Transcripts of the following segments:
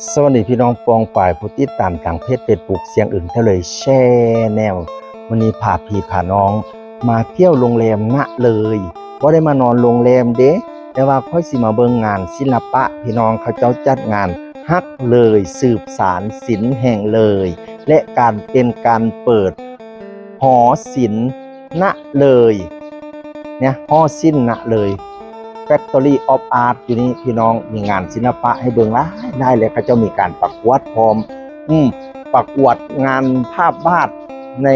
ສະຫວັດດີພີ່ນ້ອງປ້ອງປາຍຜູ້ຕິດຕາມທາງເພຈເຟສບຸກ ສຽງອຶ່ງທະເລີແຊນແນວ. ມື້ນີ້ພາພີ່ພານ້ອງມາທ່ຽວໂຮງແຮມນະເລີຍ. ບໍ່ໄດ້ມານອນໂຮງແຮມເດ້, ແຕ່ວ່າຂ້ອຍຊິມາເບິ່ງງານສິລະປະ. ພີ່ນ້ອງເຂົາເຈົ້າຈັດງານຮັກເລີຍ ສືບສານສິນແຫ່ງເລີຍ ແລະ ການເປັນການເປີດຫໍສິນນະເລີຍ ເນຍ ຫໍສິນນະເລີຍ Factory of Art ຢູ່ນີ້ພີ່ນ້ອງ. ມີງານສິລະປະໃຫ້ເບິ່ງຫຼາຍຫຼາຍ ແລະ ເຂົາເຈົ້າມີການປະກວດພ້ອມ ອືມ ປະກວດງານພາບວາດໃນ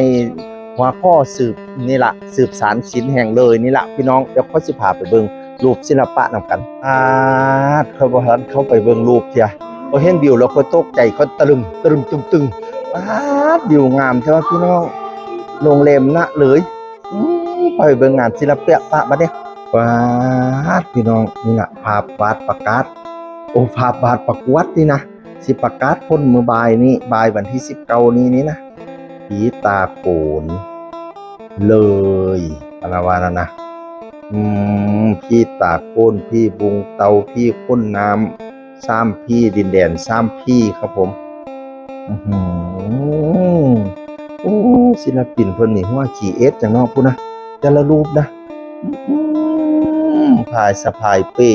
ຫົວຂໍ້ສືບນີ້ລະ ສືບສານສິນແຫ່ງເລີຍນີ້ລະພີ່ນ້ອງ. ດຽວຂ້ອຍຊິພາໄປເບິ່ງ ຮູບສິລະປະນຳກັນ. ປາດ ຂ້ອຍບໍ່ທັນເຂົ້າໄປເບິ່ງຮູບເທື່ອ, ຂ້ອຍເຫັນວິວແລ້ວຂ້ອຍຕົກໃຈ, ຂ້ອຍຕະລຶມ ຕະລຶມຕຶງຕຶງ. ປາດ ວິວງາມແທ້ວ່າພີ່ນ້ອງ, ໂຮງແຮມນະເລີຍ. ອືມ ໄປເບິ່ງງານສິລະປະບາດນີ້. ປາດ ພີ່ນ້ອງ, ນີ້ລະພາບວາດປະກາດ, ໂອ້ ພາບວາດປະກວດນີ້ນະ. ຊິປະກາດຜົນມື້ບ່າຍນີ້, ບ່າຍວັນທີສິບເກົ້ານີ້ນີ້ນະ. ຜີຕາໂຂນເລີຍ ອັນລະວ່ານັ້ນນະ. ອືມ ຜີຕາໂຂນ, ຜີບຸງເຕົ່າ, ຜີຂົນນ້ຳ, ສາມຜີ, ດິນແດນສາມຜີຄັບຜົມ. ອືຫື ໂອ້ ສິລະປິນເພິ່ນນີ້ຫົວຄີເອດຈັ່ງເນາະ ພຸ້ນນະ ແຕ່ລະຮູບນະ. ອື ພາຍສະພາຍເປ້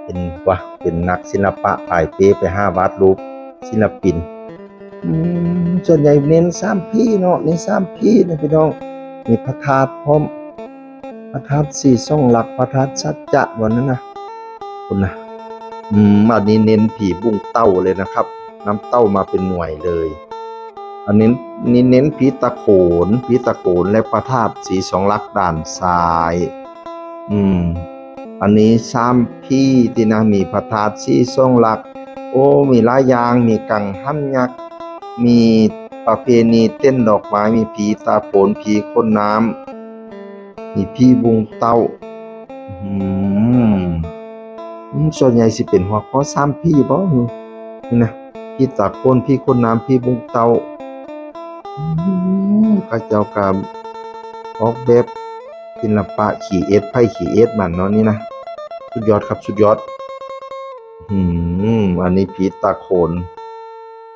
ເຫັນບໍ່ ເປັນນັກສິລະປະພາຍເປ້ໄປຫາວາດຮູບ ສິລະປິນ. ອືມ ສ່ວນໃຫຍ່ເນັ້ນສາມຜີເນາະ, ເນັ້ນສາມຜີນະພີ່ນ້ອງ. ມີພະທາດພ້ອມ, ພະທາດສີສອງຫຼັກ, ພະທາດສັດຈະ ວ່ານັ້ນນະ ພຸ້ນນະ. ອືມ ອັນນີ້ເນັ້ນຜີບຸງເຕົ່າເລີຍນະຄັບ, ນຳເຕົ່າມາເປັນໜ່ວຍເລີຍ. ອັນນີ້ ນີ້ເນັ້ນຜີຕາໂຂນ, ຜີຕາໂຂນ ແລະ ພະທາດສີສອງຫຼັກດ້ານຊ້າຍ. ອືມ ອັນນີ້ສາມຜີຕິນະ, ມີພະທາດສີສອງຫຼັກ. ໂອ້ ມີຫຼາຍຢ່າງ, ມີກັງຫັນຍັກ, ມີປະເພນີເຕັ້ນດອກໄມ້, ມີຜີຕາໂຂນ, ຜີຂົນນ້ຳ, ມີຜີບຸງເຕົ່າ. ອືມ ສ່ວນໃຫຍ່ຊິເປັນຫົວຂໍ້ສາມຜີບໍ? ນີ້ນະ ຜີຕາໂຂນ, ຜີຂົນນ້ຳ, ຜີບຸງເຕົ່າ. ອືມ ເຂົາເຈົ້າກໍອອກແບບສິລະປະ ຄຣີເອດໃຜຄຣີເອດມັນເນາະ ນີ້ນະ. ສຸດຍອດຄັບ ສຸດຍອດ. ອືມ ອັນນີ້ຜີຕາໂຂນ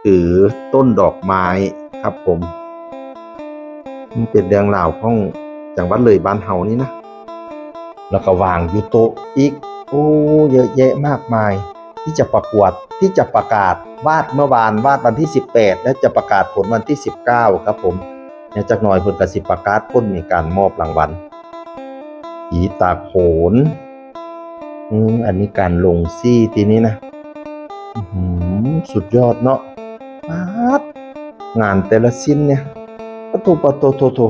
ຖືຕົ້ນດອກໄມ້ຄັບຜົມ. ມັນເປັນເລື່ອງລາວຂອງຈັງຫວັດເລີຍບ້ານເຮົານີ້ນະ. ແລ້ວກໍວາງຢູ່ໂຕະອີກ ໂອ້ ເຍອະແຍະມາກມາຍ ທີ່ຈະປະກວດ ທີ່ຈະປະກາດວາດເມື່ອວານ ວາດວັນທີສິບແປດ ແລະ ຈະປະກາດຜົນວັນທີສິບເກົ້າຄັບຜົມ. ແລ້ວຈັກໜ່ອຍເພິ່ນກໍຊິປະກາດຜົນ ມີການມອບລາງວັນ ຜີຕາໂຂນ. ອືມ ອັນນີ້ການລົງສີທີ່ນີ້ນະ ອືຫື ສຸດຍອດເນາະ. ປາດ ງານແຕ່ລະຊິ້ນນີ້ ປະໂທ ປະໂທ ໂທ ໂທ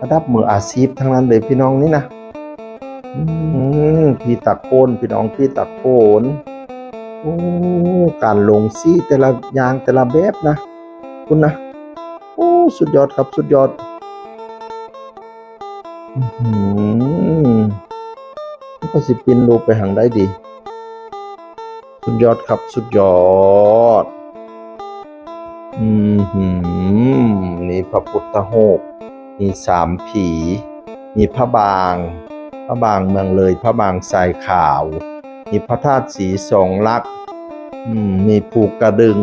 ລະດັບມືອາຊີບທັງນັ້ນເລີຍພີ່ນ້ອງນີ້ນະ. ອືມ ຜີຕາໂຂນ ພີ່ນ້ອງ ຜີຕາໂຂນ. ໂອ້ ການລົງສີແຕ່ລະຢ່າງ ແຕ່ລະແບບນະ ພຸ້ນນະ. ໂອ້ ສຸດຍອດຄັບ ສຸດຍອດ. ອືຫື ມັນກໍຊິປິ່ນຮູບໄປທາງໃດດີ? ສຸດຍອດຄັບ ສຸດຍອດ. ອືຫື ມີພະພຸດທະຮູບ ມີສາມຜີ ມີພະບາງ ພະບາງເມືອງເລີຍ ພະບາງຊາຍຂາວ ມີພະທາດສີສອງຫຼັກ ອືມ ມີພູກະດຶງ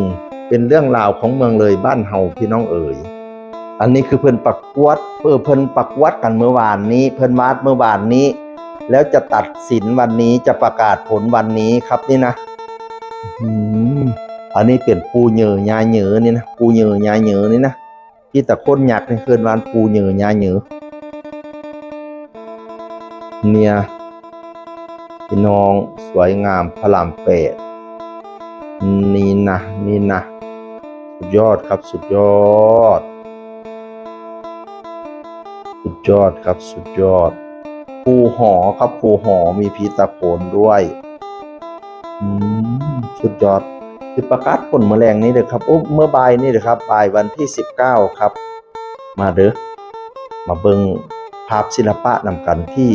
ເປັນເລື່ອງລາວຂອງເມືອງເລີຍບ້ານເຮົາ ພີ່ນ້ອງເອີຍ. ອັນນີ້ຄືເພິ່ນປະກວດ ເອີ ເພິ່ນປະກວດກັນເມື່ອວານນີ້ ເພິ່ນວາດເມື່ອວານນີ້ ແລ້ວຈະຕັດສິນວັນນີ້ ຈະປະກາດຜົນວັນນີ້ຄັບນີ້ນະ. ອືມ ອັນນີ້ເປັນປູ່ເຍີຍ່າເຍີນີ້ນະ ປູ່ເຍີຍ່າເຍີນີ້ນະ. ຜີຕາໂຂນຍັກນີ້ເອີ້ນວ່າປູ່ເຍີຍ່າເຍີ. ເນຍ ພີ່ນ້ອງ ສວຍງາມພະລາມແປດ ນີ້ນະ ນີ້ນະ ສຸດຍອດຄັບ ສຸດຍອດ ສຸດຍອດຄັບ ສຸດຍອດ. ພູຫໍຄັບ ພູຫໍ ມີຜີຕາໂຂນດ້ວຍ. ອືມ ສຸດຍອດ. ຊິປະກາດຜົນມື້ແລງນີ້ເດີຄັບ ໂອ້ ມື້ບ່າຍນີ້ເດີຄັບ ບ່າຍວັນທີສິບເກົ້າຄັບ. ມາເດີ ມາເບິ່ງພາບສິລະປະນຳກັນທີ່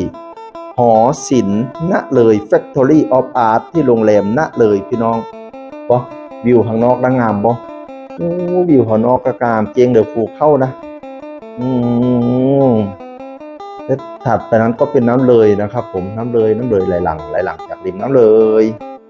ຫໍສິນນະເລີຍ Factory of Art ທີ່ໂຮງແຮມນະເລີຍ ພີ່ນ້ອງ. ບໍ່ ວິວຂ້າງນອກນະງາມບໍ່? ໂອ້ ວິວຂ້າງນອກກໍງາມ ເຈີເດີພູເຂົານະ. ອືມ ແລະ ຖັດໄປນັ້ນກໍເປັນນ້ຳເລີຍນະຄັບຜົມ ນ້ຳເລີຍ ນ້ຳເລີຍໄຫຼຫຼັງ ໄຫຼຫຼັງຈາກລິມນ້ຳເລີຍ.